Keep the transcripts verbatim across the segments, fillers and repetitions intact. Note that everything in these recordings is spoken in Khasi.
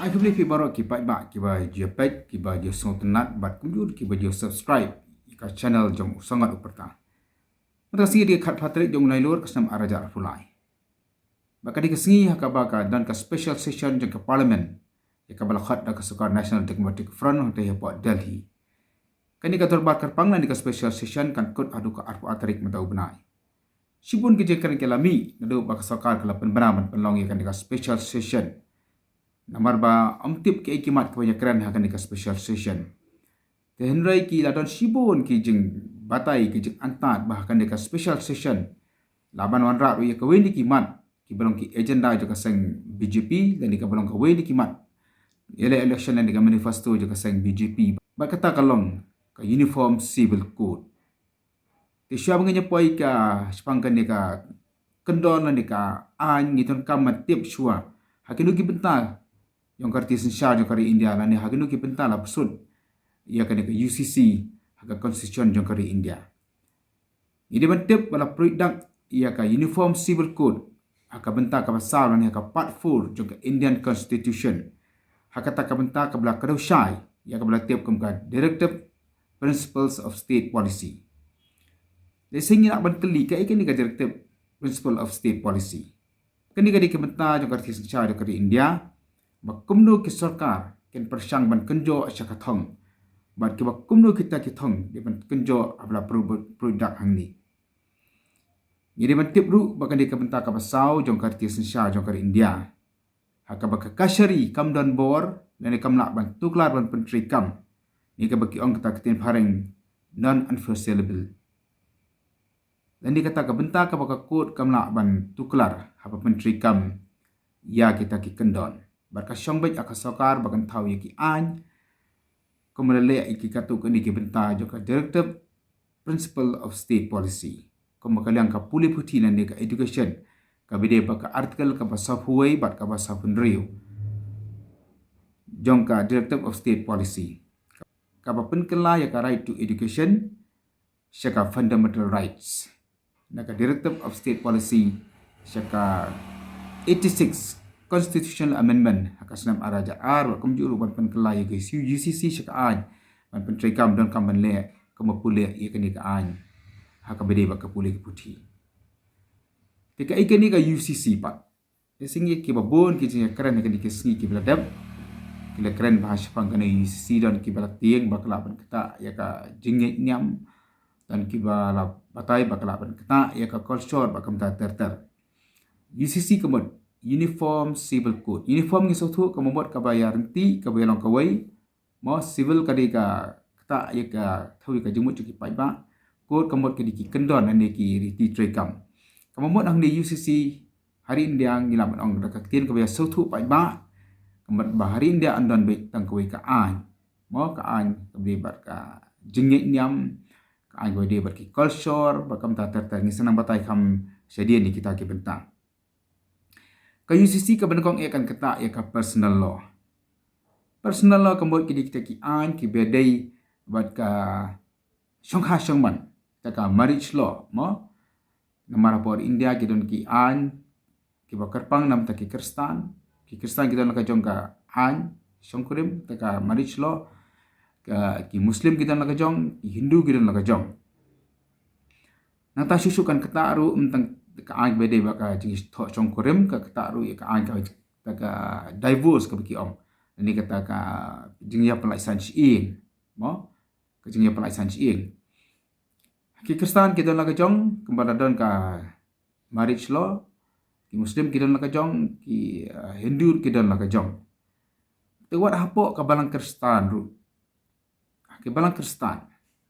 Ai khublei phi baroh ki paidbah kiba ju peit, kiba ju sngewtynnat bad kumjuh kiba ju subscribe ïa ka channel jong U Sangot U Pyrta. Mynta ka sngi dei ka khatphra tarik jong u Nailur ka snem ar hajar arphew lai. Bad ka dei ka sngi ha kaba ka don ka special session jong ka Parliament ïa kaba la khot da ka sorkar National Democratic Front hangta hapoh Delhi. Kane ka dorbar kyrpang lane ka special session kan kut haduh ka arphew ar tarik mynta u bnai. Shibun ki jingkren ki la mih naduh ba ka sorkar ka la pynbna ban pynlong ïa kane ka special session. Namar ba ym tip kiei ki mat kiban ïakren ha kane ka special session. Te hynrei ki la don shibun ki jingbatai, ki jingantad ba ha kane ka special session la ban wanrah ruh ïa kawei na ki mat kiba long ki agenda jong ka seng B J P lane kaba long kawei na ki mat ïaleh election lane ka manifesto jong ka seng B J P. Bad kata ka long ka Uniform Civil Code. Te shuwa ba ngin ïa poi ka shaphang kane ka kyndon lane ka aiñ, ngi donkam ban tip shuwa ha kino ki bynta jong ka riti synshar jong ka ri India lane ha kino ki bynta la pynshai ïa kane ka U C C ha ka constitution jong ka ri India. Ngi dei ban tip ba la pynroi dak ïa ka Uniform Civil Code ha ka bynta kaba saw lane ha ka part four jong ka Indian Constitution, ha kata ka bynta kaba la kdew shai ïa kaba la tip kum ka Directive Principles of State Policy. Lehse ngi lah ban kylli, kaei kane ka Directive Principle of State Policy? Kane ka dei ka bynta jong ka riti synshar jong ka ri India ba kumno ki sorkar kin pyrshang ban kynjoh sha ka thong, bad kiba kumno kita ki thong dei ban kynjoh ha ba la pynroi dak hangne. Ngi dei ban tip ruh ba kane ka bynta kaba saw jong ka riti synshar jong ka ri India, ha kaba ka kashari kam don bor lane kam lah ban tuklar ban pyntreikam, ne kaba ki ong kata ka ktien phareng non-enforceable. Lane kata ka bynta kaba ka court kam lah ban tuklar haba pyntreikam ïa kita ki kyndon. Bad ka shong beit ha ka sorkar ba kan thaw ïa ki aiñ kumba la leh ïa ki katto katne ki bynta jong ka Directive Principle of State Policy. Kumba ka liang ka pule puthi lane ka education, kaba dei bad ka article kaba sawphew wei bad kaba sawphew hynriew jong ka Directive of State Policy, kaba pynkylla ïa ka right to education sha ka fundamental rights, na ka Directive of State Policy sha ka eighty-six Constitutional Amendment ha ka snem ar hajar ar, bad kumjuh ruh ban pynkylla ïa ka U C C sha ka aiñ ban pyntreikam, donkam ban leh kumba pule ïa kane ka aiñ ha kaba dei bad ka pule ka puthi. Te kaei kane ka U C C pat? Te sngi kiba bun ki jingkren ha kine ki sngi kiba la dep, ki la kren ba ha shaphang kane U C C don kiba la tieng ba ka lah ban ktah ïa ka jingngeit niam, don kiba la batai ba ka lah ban ktah ïa ka culture bad kumta ter ter. U C C ka mut Uniform Civil Code. Uniform ngi sngewthuh ka mut kaba ïa ryntih, kaba ïa long kawei. Mo, civil ka dei ka ktah ïa ka, thaw ïa ka jingmut jong ki paidbah. Code ka mut ka dei ki kyndon lane ki riti treikam. Ka mut hangne U C C ha ri India ngi lah ban ong da ka ktien kaba ïa sngewthuh paidbah, ka mut ba ha ri India yn don beit tang kawei ka aiñ. Mo, ka aiñ kaba dei bad ka jingngeit niam, ka aiñ kaba dei bad ki culture bad kumta ter ter. Ngi sa nang batai kham shadien ïa kita ki bynta. Ka U C C kaba nyngkong eh kan ktah ïa ka personal law. Personal law ka mut ki dei kita ki aiñ kiba dei bad ka shongkha shongman, kata ka marriage law, mo. Namar hapoh India ki don ki aiñ kiba kyrpang namar ki Khristan. Ki Khristan ki don la ka jong ka aiñ shongkurim, kata ka marriage law. Ka, ki Muslim ki don la ka jong, ki Hindu ki don la ka jong. Nangta shuh shuh kan ktah ruh, ym tang ka aiñ kaba dei bad ka jingthoh shongkurim, ka ktah ruh ïa ka aiñ ka, ka divorce kaba ki ong. Lane kata ka jingïapyllait san shyieng. Mo? Ka jingïapyllait san shyieng. Ki Khristan ki don la ka jong, kumba la don ka marriage law, ki Muslim ki don la ka jong, ki, uh, Hindu ki don la ka jong. Te wat hapoh ka balang Khristan ruh, ha ki balang Khristan,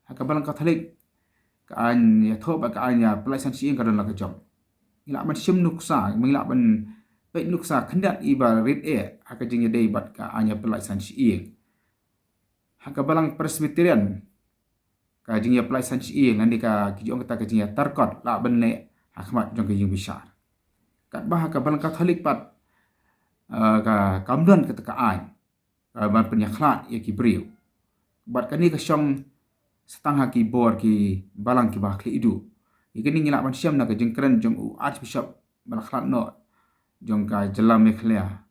ha ka balang Katholik, ka aiñ ïathoh bad ka aiñ ïapyllait san shyieng ka don la ka jong. Ngi lah ban shim nuksa, ngi lah ban peit nuksa khyndiat iba rit eh ha ka jingïadei bad ka aiñ ïapyllait san shyieng. Ha ka balang Presbyterian, ka jingïapyllait san shyieng lane ka, ki ju ong kata ka jingïatarkot lah ban leh ha khmat jong ka ïingbishar. Katba ha ka balang Katholik pat, eh, ka, kam don kata ka aiñ, eh, ban pynïakhlad ïa ki briew. Bad kane ka shong sa tang ha ki bor ki balang kiba khlieh duh. Ïa kane ngi lah ban shem na ka jingkren jong u Archbishop ba la khlad noh jong ka jylla Meghalaya,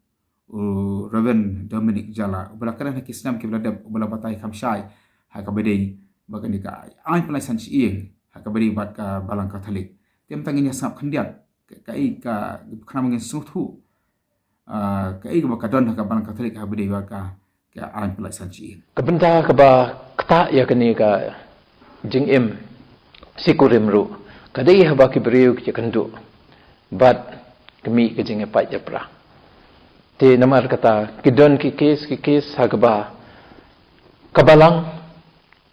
u Reverend Dominic Jala, uba la kren ha ki snem kiba la dep, uba la batai kham shai ha kaba ïadei bad kane ka aiñ pynlait san shyieng ha kaba ïadei bad ka Balang Katholik. Te mynta ngin ïa sngap khyndiat ka, kaei ka, khnang ba ngin sngewthuh, ah, kaei kaba ka don ha ka Balang Katholik ha kaba ïadei bad ka, ka aiñ pynlait san shyieng. Ka bynta kaba ktah ïa kane ka jingim shi kurim ruh ka dei haba ki briew ki ïakynduh bad ka mih ka jingïapait ïapra. Te namar kata ki don ki kes, ki kes ha kaba ka Balang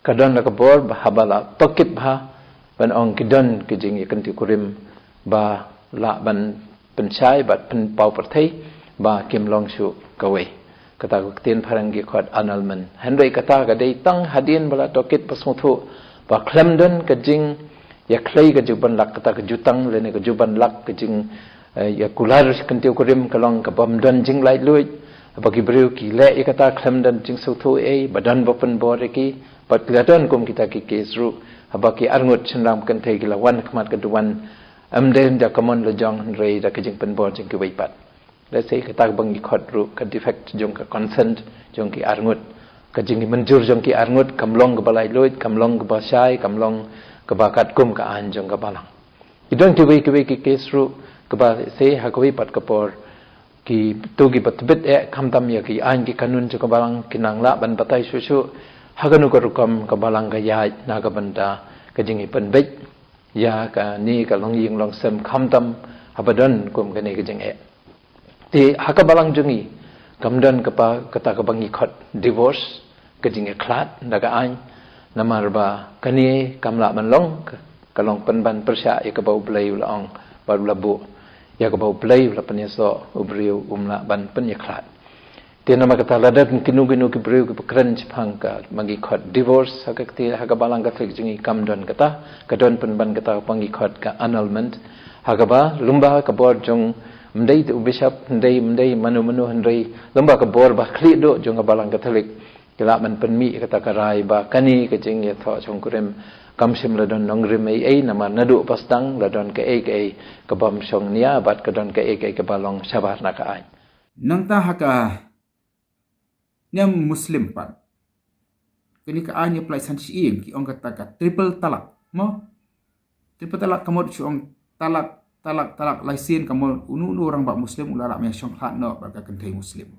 ka don la ka bor ba haba la tohkit bha ban ong ki don ki jingïakynduh kurim ba lah ban pynshai bad pynpaw pyrthei ba kim long shuh kawei. Kata ka ktien phareng ki khot annulment. Hynrei kata ka dei tang hadien ba la tohkit ba sngewthuh ba khlem don ka jingïakhlei ka juban lak, kata ka jutang lane ka juban lak ka jing, eh, ïa kular kyntiew kurim ka long ka bym don jinglaitluid. Haba ki briew ki leh ïa kata khlem don jingsngewthuh ei, ba don ba pynbor ïa ki, bad ki la don kum kita ki kes ruh haba ki arngut shynrang kynthei ki la wan khmat ka duwan, ym dei da ka mon la jong hynrei da ka jingpynbor jong kiwei pat. Lehse kata kaba ngi khot ruh ka defect jong ka consent jong ki arngut. Ka jingmynjur jong ki arngut kam long kaba laitluid, kam long kaba shai, kam long kaba katkum ka aiñ jong ka Balang. Ki don kiwei kiwei ki kes ruh kaba lehse ha kawei pat ka por kito kiba tbit eh khamtam ïa ki aiñ ki kanun jong ka Balang ki nang lah ban batai shuh shuh ha kano ka rukom ka Balang ka ïaid na ka bynta ka jingïapynbeit ïa kane ka longïing longsem khamtam haba don kum kane ka jingeh. Te ha ka Balang jong ngi kam don kaba, kata kaba ngi khot divorce, ka jingïakhlad da ka aiñ. Namar ba kane kam lah ban long, ka, ka long pynban pyrshah ïa kaba U Blei u la ong bad u la buh. Ïa kaba U Blei u la pynïasoh, u briew um lah ban pynïakhlad. Te namar kata lada kino kino ki briew kiba kren shaphang kaba ngi khot divorce ha ka kti, ha ka Balang Katholik jong ngi kam don kata, ka don pynban kata kaba ngi khot ka annulment. Ha kaba lyngba ka bor jong, ym dei te u bishop, ym dei, ym dei mano mano hynrei lyngba ka bor ba khlieh duh jong ka Balang Katholik ki lah ban pynmih kata ka rai ba kane ka jingïathoh shongkurim kam shym la don nongrim ei ei, namar naduh ba sdang la don kaei kaei ka bym shong nia bad ka don kaei kaei kaba long shabar na ka aiñ. Nangta ha ka niam Muslim pat, kane ka aiñ ïapynlait san shyieng ki ong kata ka triple talaq, mo? Triple talaq ka mut shu ong talaq, talaq, talaq laisien, ka mut uno uno u rangbah Muslim u la lah ban ïashongkhlad noh bad ka kynthei Muslim.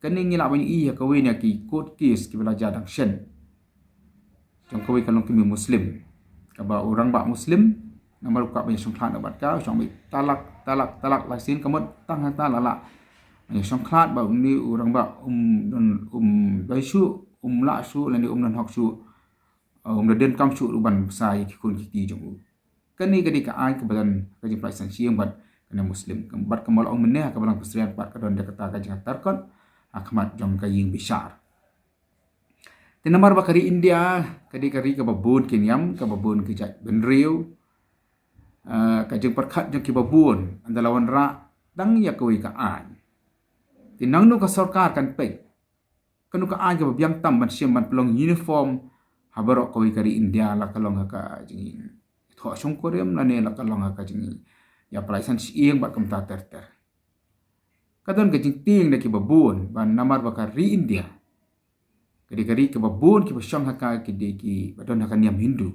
Kane ngi lah ban ïohi ha kawei na ki court case kiba la jia dang shen jong kawei ka longkmie Muslim, kaba u rangbah Muslim namar u kwah ban ïashongkhlad noh bad ka, u shong beit talaq, talaq, talaq laisien, ka mut tang hangta la lah ban ïashongkhlad ba une u rangbah um don, um dei shuh, um lah shuh lane um don hok shuh, um da donkam shuh ruh ban bsa ïa ki khun ki kti jong u. Kane ka dei ka aiñ kaba don ka jingpynlait san shyieng bad kane Muslim. Bad kumba la ong mynne ha ka Balang Pynshriang pat ka don da kata ka jingïatar kot ha khmat jong ka ïing bishar. Te namar ba ka ri India ka dei ka ri kaba bun ki niam, kaba bun ki jaitbynriew, eh, ka jingpyrkhat jong kiba bun ynda la wanrah tang ïa kawei ka aiñ. Te nangno ka sorkar kan peit, kano ka aiñ kaba biang tam ban shim ban pynlong uniform ha baroh kawei ka ri India, la ka long ha ka jingïathoh shongkurim lane la ka long ha ka jingïapynlait san shyieng bad kumta ter ter. Ka don ka jingtieng na kiba bun ba namar ba ka ri India ka dei ka ri kaba bun kiba shong ha ka, ki dei kiba don ha ka niam Hindu.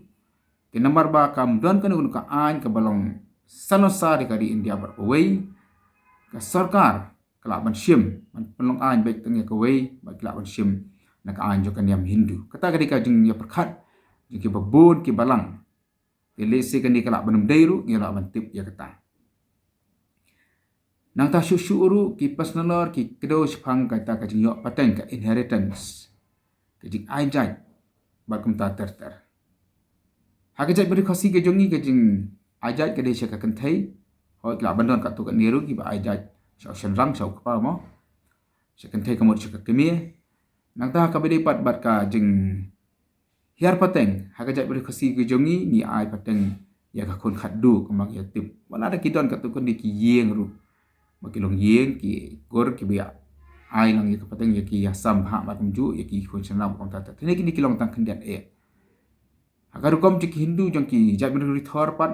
Te namar ba kam don kano kano ka aiñ kaba long salonsar ïa ka ri India bad kawei, ka sorkar ka lah ban shim ban pynlong aiñ beit tang ïa kawei bad ki lah ban shim na ka aiñ jong ka niam Hindu. Kata ka dei ka jingïapyrkhat jong kiba bun ki Balang. Te lehse kane ka lah ban ym dei ruh, ngi lah ban tip ïa kata. Nangta shuh shuh ruh ki pyrshah nalor ki kdew shaphang kata ka jingïoh pateng, ka inheritance, ka jingai jait bad kumta ter ter. Ha ka jaitbynriew Khasi ka jong ngi ka jingai jait ka dei sha ka kynthei. Hooid, ki lah ban don katto katne ruh kiba ai jait sha u shynrang, sha u kpa, mo, sha ka kynthei ka mut sha ka kmie. Nangta ha kaba dei pat bad ka jing hiar pateng, ha ka jaitbynriew Khasi ka jong ngi, ngi ai pateng ïa ka khun khatduh kumba ngi ïa tip. Wat la da ki don katto katne ki ïing ruh, ba ki long ïing, ki kur kiba ïa ai lang ïa ka pateng ïa ki ïasam bha bad kumjuh ïa ki khun shynrang bad kumta ter ter. Te kine ki long tang khyndiat eh. Ha ka rukom jong ki Hindu jong ki jaitbynriew Ri Thor pat,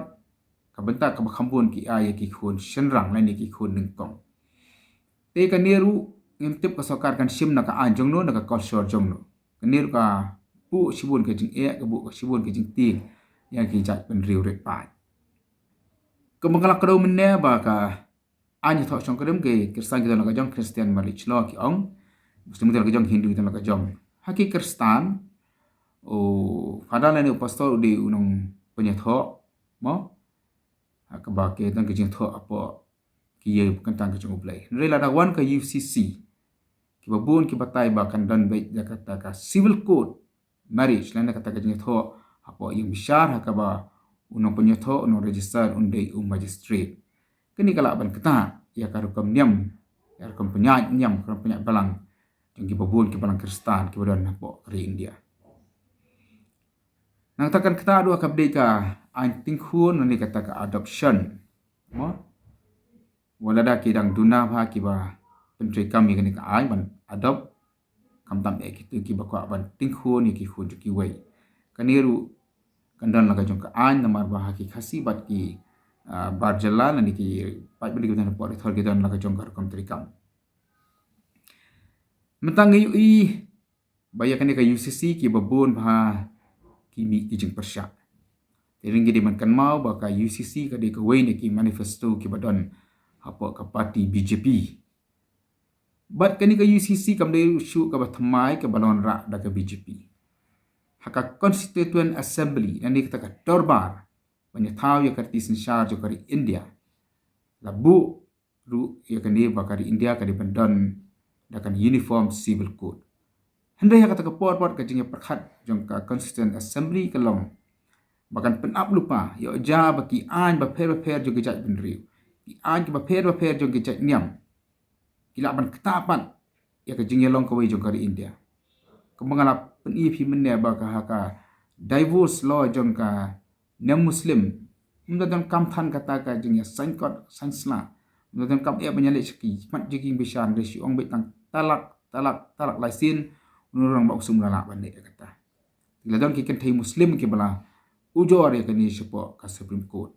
ka bynta kaba kham bun ki ai ïa ki khun shynrang lane ki khun nyngkong. Te kane ruh ngim tip ka sorkar kan shim na ka aiñ jong no, na ka culture jong no. Kane ruh ka buh shibun ka jingeh, ka buh ka shibun ka jingtieng ïa ki jait bynriew rit paid. Kumba nga la kdew mynne ba ka aiñ ïathoh shongkurim, ki Khristan ki don la ka jong, Christian marriage law ki ong, Muslim ki don la ka jong, Hindu ki don la ka jong. Ha ki Khristan, u Father lane u Pastor u dei u nongpynïathoh, mo? Ha kaba ki don ka jingïathoh hapoh ki ïa kyntang ka jong U Blei. Hynrei lada wan ka U C C, kiba bun ki batai ba kan don beit da kata ka civil court marriage, lane kata ka jingïathoh hapoh ïing bishar, ha kaba u nongpynïathoh, u nongregister un dei u magistrate. Kane ka lah ban ktah ïa ka rukom niam, ïa ka rukom pynïaid niam, ka rukom pynïaid balang jong kiba bun ki balang Khristan kiba don hapoh ka ri India. Nangta kan ktah ruh ha kaba dei ka aiñ tyngkhun lane kata ka adoption. Mo? Wat lada ki dang duna bha kiba pyntreikam ïa kane ka aiñ ban adopt, khamtam eh kito kiba kwah ban tyngkhun ïa ki khun jong kiwei. Kane ruh kan don la ka jong ka aiñ, namar ba ha ki Khasi bad ki, ah, bar jylla lane ki paid bynriew kiba don hapoh ri Thor ki don la ka jong ka rukom treikam. Mynta nga ïohi ba ïa kane ka U C C kiba bun bha ki mih ki jingpyrshah. Te ngi dei ban kynmaw ba ka U C C ka dei kawei na ki manifesto kiba don hapoh ka party B J P. Bad kane ka U C C kam dei shuh kaba thymmai kaba la wanrah da ka B J P. Ha ka Constituent Assembly, lane kata ka dorbar ban ïathaw ïa ka riti synshar jong ka ri India, la buh ruh ïa kane ba ka ri India ka dei ban don da ka Uniform Civil Code. Hynrei ha kata ka por pat ka jingïapyrkhat jong ka Constituent Assembly ka long ba kan pynap lypa ïoh ja ba ki aiñ bapher bapher jong ki jait bynriew, ki aiñ kiba pher bapher jong ki jait niam, ki lah ban ktah pat ïa ka jingïalong kawei jong ka ri India. Kumba nga la pyni ïa phi mynne ba ka ha ka divorce law jong ka niam Muslim, ym da donkam than kata ka jingïasaiñ kot saiñ sla, ym da donkam eh ban ïaleh sha ki mat jingïing bishar, hynrei shu ong beit tang talak, talak, talak lai sien, u nongïalam ba u sum la lah ban leh ïa kata. Ki la don ki kynthei Muslim kiba la ujor ïa kane shapoh ka Supreme Court.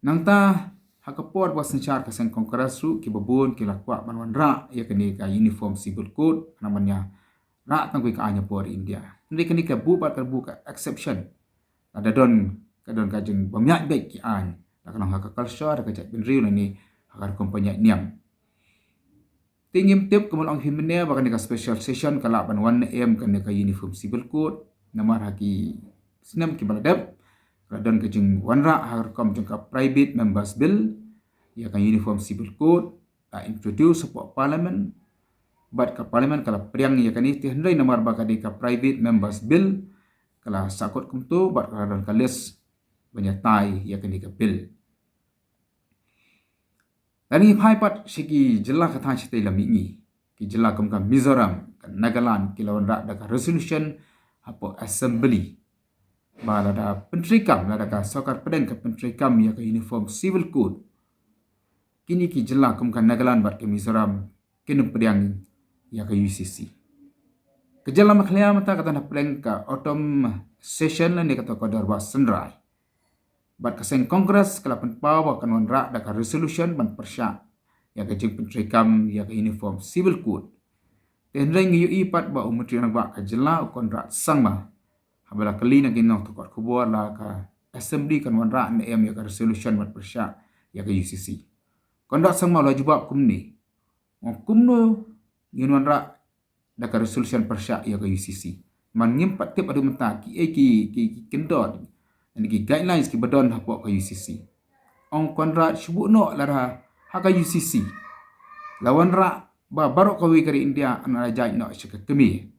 Nangta ha ka por ba synshar ka seng Congress ruh kiba bun ki la kwah ban wanrah ïa kane ka Uniform Civil Code, khnang ban ïarah tang kawei ka aiñ hapoh ri India. Hynrei kane ka buh pat ka buh ka exception. Lada don ka, don ka jingbym ïaid beit ki aiñ, la ka long ha ka culture, ha ka jaitbynriew lane ha ka rukom pynïaid niam. Te ngim tip, kumba la ong hi mynne, ba kane ka special session ka lah ban wan ne em kane ka Uniform Civil Code, namar ha ki snem kiba la dep ka la don ka jingwanrah ha ka rukom jong ka Private Members Bill ïa ka Uniform Civil Code, la introduce hapoh Parliament, bad ka Parliament ka la pdiang ïa kane. Te hynrei namar ba ka dei ka Private Members Bill, ka la sahkut kumto bad ka la don ka list ban ïatai ïa kane ka bill. Lada ngi phai pat sha ki jylla ka thaiñ shatei lam mihngi, ki jylla kum ka Mizoram, ka Nagaland, ki la wanrah da ka resolution hapoh Assembly ba lada pyntreikam, lada ka sorkar pdeng ka pyntreikam ïa ka Uniform Civil Code, kine ki jylla kum ka Nagaland bad ka Mizoram kin ym pdiang ïa ka U C C. Ka jylla Meghalaya mynta ka dang hapdeng ka autumn session lane kata ka dorbar synrai. Bad ka seng Congress ka la pynpaw ba kan wanrah da ka resolution ban pyrshah ïa ka jingpyntreikam ïa ka Uniform Civil Code. Te hynrei ngi ïohi pat ba u Myntri Rangbah ka jylla u Conrad Sangma, haba la kylli na ki nongthoh kot khubor la ka Assembly kan wanrah ne em ïa ka resolution ban pyrshah ïa ka U C C, Conrad Sangma u la jubab kumne: Ong kumno ngin wanrah da ka resolution pyrshah ïa ka U C C? Man ngim pat tip haduh mynta kiei ki, ki, ki kyndon, ki guidelines kiba don hapoh ka U C C. Ong Conrad, shu buh noh, lada ha ka U C C la wanrah ba baroh kawei ka ri India yn da jait noh sha ka kmie.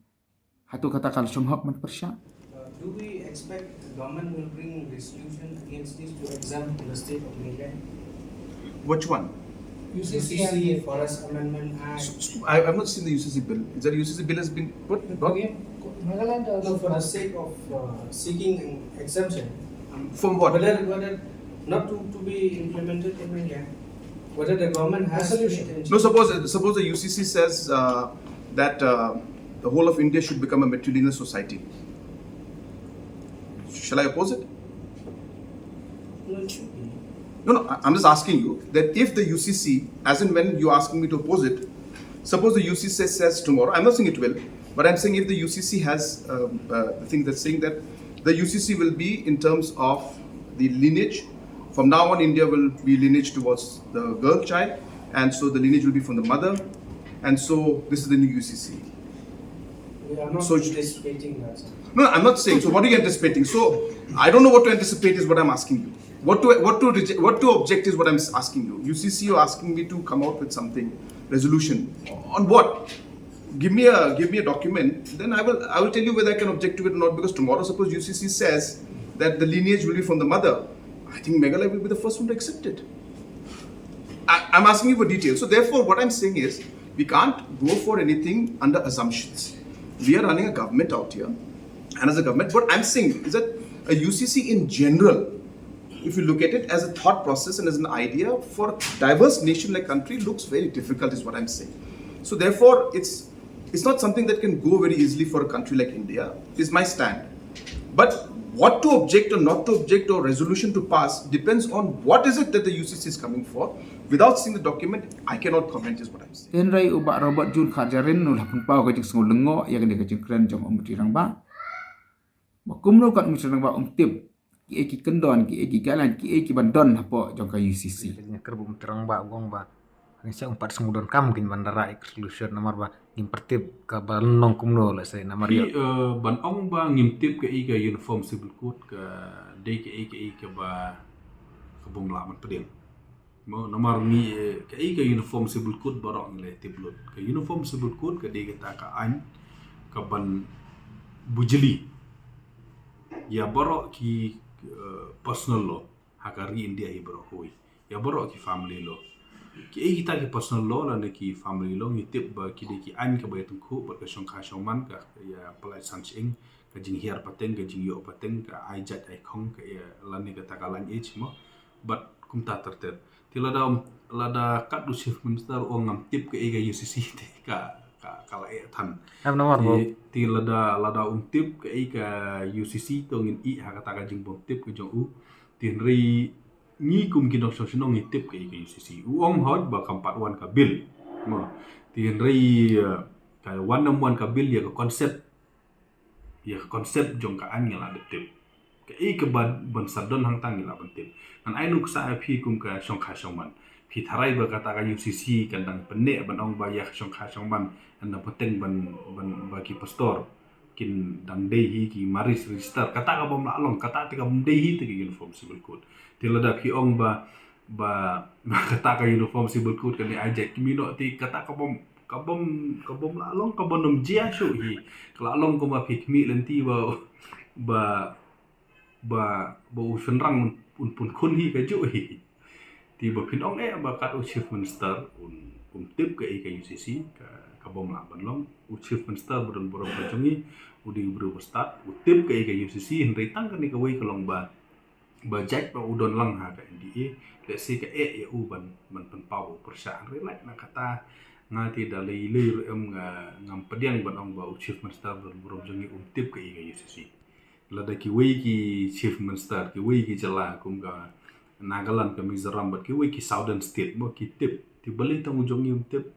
Hato kata ka la shong hok ban pyrshah? Uh, do we expect the government will bring resolution against this to exempt the state of Meghalaya? Which one? U C C, Forest Amendment Act. S-, s-, I, I've not seen the U C C bill. Is that U C C bill has been put, brought? Okay. Nagaland also. No, for the sake of, uh, seeking an exemption. From what? Whether, whether not to, to be implemented in India, whether the government has any intention. No, suppose, suppose the U C C says, uh, that, uh, the whole of India should become a matrilineal society. Shall I oppose it? No, it should be. No, no, I- I'm just asking you that if the U C C, as in when you're asking me to oppose it, suppose the U C C says tomorrow, I'm not saying it will, but I'm saying if the U C C has um, uh, the thing that's saying that the U C C will be in terms of the lineage, from now on, India will be lineage towards the girl child, and so the lineage will be from the mother, and so this is the new U C C. We are not So- anticipating that, sir. No, I'm not saying. So, what are you anticipating? So, I don't know what to anticipate, is what I'm asking you. What to what to reject, what to object is what I'm s- asking you. U C C, you're asking me to come out with something, resolution on what? Give me a give me a document. Then I will I will tell you whether I can object to it or not. Because tomorrow, suppose U C C says that the lineage will be from the mother, I think Meghalaya will be the first one to accept it. I, I'm asking you for details. So therefore, what I'm saying is we can't go for anything under assumptions. We are running a government out here, and as a government, what I'm saying is that a U C C in general, if you look at it as a thought process and as an idea for a diverse nation like country, looks very difficult, is what I'm saying. So therefore, it's it's not something that can go very easily for a country like India, is my stand. But what to object or not to object or resolution to pass depends on what is it that the U C C is coming for. Without seeing the document, I cannot comment, is what I'm saying. Hynrei u Bah Robert June Kharjahrin u la pynpaw ka jingsngew lyngngoh ïa kane ka jingkren jong u Myntri Rangbah. Ba kumno kan u Myntri Rangbah um tip kiei ki kyndon, kiei ki guideline, kiei ki ban don hapoh jong ka U C C. Ïa kyrpad u Myntri Rangbah u ong ba ngin sa um pat sngewdonkam kin ban da rah ïa ka resolution namar ba ngim pat tip ka ba long kumno, lehse namar Phi ïa uh, ban ong ba ngim tip kaei ka Uniform Civil Code ka dei kaei kaei kaba ka bym lah ban pdiang. Mo, namar ngi eh, kaei ka Uniform Civil Code baroh ngi la tip lut. Ka Uniform Civil Code ka dei kata ka aiñ ka ban bujli ïa baroh ki uh, personal law ha ka ri India hi baroh hoi. Ïa baroh ki family law. Kiei kita ki personal law lane ki family law ngi tip ba ki dei ki aiñ kaba ïatyngkhuh bad ka shongkha shongman, ka ïa pyllait san shyieng, ka jinghiar pateng, ka jingïoh pateng, ka ai jait ai khong, ka ïa lane kata ka lineage mo. Bad kumta ter ter. Te lada um, lada kat u Chief Minister u ong ngam tip kaei ka U C C te ka ka ka la eh than. Em namar ba Te te lada lada um tip kaei ka U C C to ngin ïeh ha kata ka jingbym tip ka jong u. Te hynrei ngi kum ki nongshong shnong ngi tip kaei ka U C C. U ong hot ba kam pat wan ka bill. Mo. Te hynrei uh, ka wan nam wan ka bill ïa ka concept, ïa ka concept jong ka aiñ ngi la dep tip. Kaei kaba ban sa don hangta ngi la ban tip. Ngan ai nuksa ïa phi kum ka shongkha shongman. Phi tharai ba kata ka U C C kan dang pynneh ban ong ba ïa ka shongkha shongman, kan dang pateng ban ban ba ki pastor kin dang dei hi ki marriage register. Kata ka bym lah long, kata te ka bym dei hi te ka Uniform Civil Code. Te lada phi ong ba ba ba kata ka Uniform Civil Code kan ai jait ki mino te kata ka bym ka bym ka bym lah long, ka bym jia shuh hi. Ka lah long kumba phi khmih lynti ba ba ba ba u shynrang un, un pun khun hi ka juh hi. Te ba phin ong eh ba kat u Chief Minister un um tip kaei ka U C C ka ka bym lah ban long. U Chief Minister ba don burom ka jong ngi u dei u briew ba stad, u tip kaei ka U C C, hynrei tang kane kawei ka long ba ba jait ba u don lang ha ka N D A, lehse ka eh ïa u ban ban pynpaw u pyrshah, hynrei lait na kata nga te da lei lei ruh em nga ngam pdiang ban ong ba u Chief Minister ba don burom jong ngi um tip kaei ka U C C. Lada kiwei ki Chief Minister, kiwei ki jylla kum ka Nagaland, ka Mizoram bad kiwei ki Southern State mo ki tip. Te balei tang u jong ngi um tip?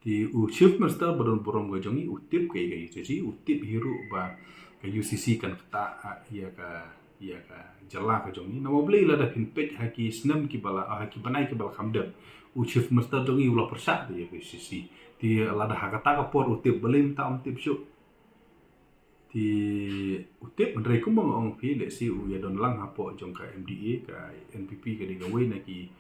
Te u Chief Minister ba don burom ka jong ngi u tip kaei ka U C C, u tip hi ruh ba ka U C C kan ktah ïa ka ïa ka jylla ka jong ngi. Namar balei lada phin peit ha ki snem kiba la, ha ki bnai kiba la kham dep, u Chief Minister jong ngi u la pyrshah te ïa ka U C C. Te lada ha kata ka por u tip, balei mynta um tip shuh? Te u tip, hynrei kumba nga ong phi, lehse u ïa don lang hapoh jong ka M D A, ka N P P ka dei kawei na ki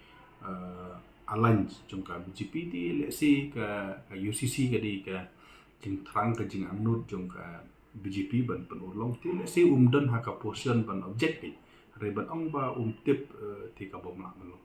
uh, alliance jong ka B J P, te lehse ka ka U C C ka dei ka jingthrang, ka jingangnud jong ka B J P ban pynurlong, te lehse um don ha ka position ban object. Hynrei ban ong ba um tip uh, te ka bym lah ban long.